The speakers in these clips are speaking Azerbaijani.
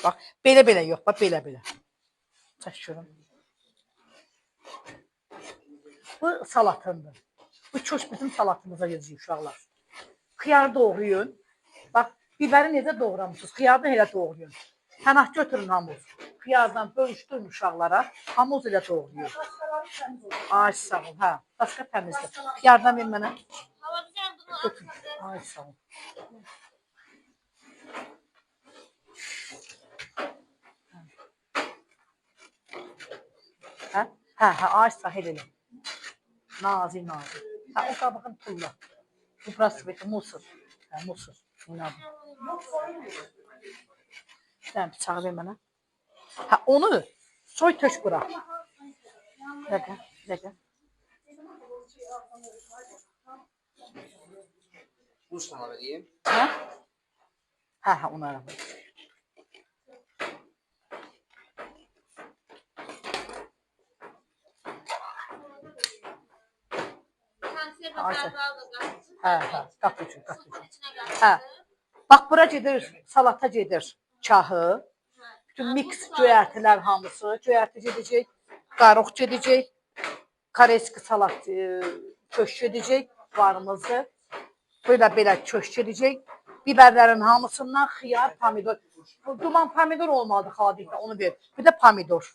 Bax, belə-belə yox, bax belə-belə. Çək görüm. Bu salatındır. Bu köş bizim salatımıza gedəcək uşaqlar. Xiyarı doğrayın. Bax, bibəri necə doğramısınız? Xiyarı da elə doğrayın. Pənah götürün hamınız. Xiyardan bölüşdürün uşaqlara. Hamınız elə doğrayın. Ay sağ ol, hə. Başqa təmizdir. Xiyardan ver mənə. Götür. Ay sağ ol. Hə? Hə, hə, ay sağ ol, elə. Nazik, nazik. Hə, o qabığını tulla. Bu burası musur. Hə, musur. İnanın. Bir dənə bıçağı ver mənə. Hə, onu soy tök bura. Bir dəqiqə, bir dəqiqə. Bunu sana vereyim. Hə? Hə, hə, onu ara. Ayşə. Hə, hə, qat üçün, qat üçün. Hə. Bax, bura gedir, salata gedir kahı. Bütün mix göyərtilər hamısı. Göyərti gedəcək, qaroq gedəcək, kareski salat köş gedəcək, varımızdır. Belə belə köş gedəcək. Biberlərin hamısından xiyar, pomidor. Bu duman pomidor olmalıdır xaladelikdə, onu ver. Bir də pomidor.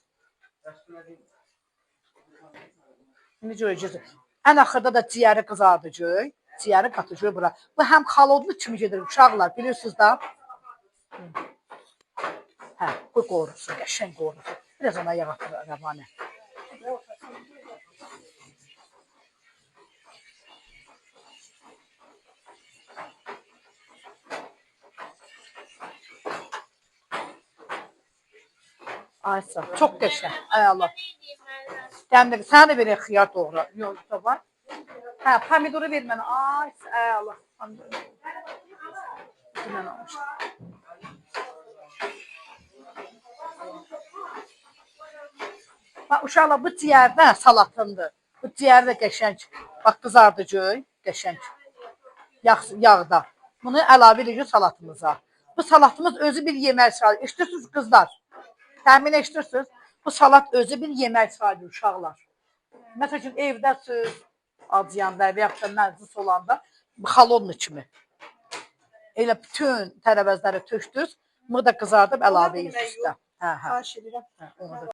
İndi görəcəksiniz. Ən axırda da ciyəri qızardacaq. Ciyəri qatacaq bura. Bu həm xalodlu kimi gedir uşaqlar, bilirsiniz da. Hə, bu qorusun, qəşəng qorusun. Biraz ona yağ atır rəvanə. Ay sağ ol. Çox qəşəng. Ay Allah. Dəmdir. Sənə də verək xiyar doğra. Yox, da var. Hə, pomidoru ver mənə. Ay, ay Allah. Pomidoru. Mən almışdım. Bax, uşaqlar, bu ciyərdə salatındır. Bu ciyər də qəşəng. Bax, qızardıcı, qəşəng. Yağ, yağda. Bunu əlavə edirik salatımıza. Bu salatımız özü bir yemək sayılır. Eşidirsiniz qızlar? Təmin eşidirsiniz? Bu salat özü bir yemək sayılır uşaqlar. Məsəl üçün, evdəsiz, acıyanda və yaxud da məclis olanda xalonlu kimi. Elə bütün tərəvəzləri tökdünüz, bunu da qızardıb əlavə edirsiniz üstə. Hə, hə. Xahiş edirəm. Hə, onu da.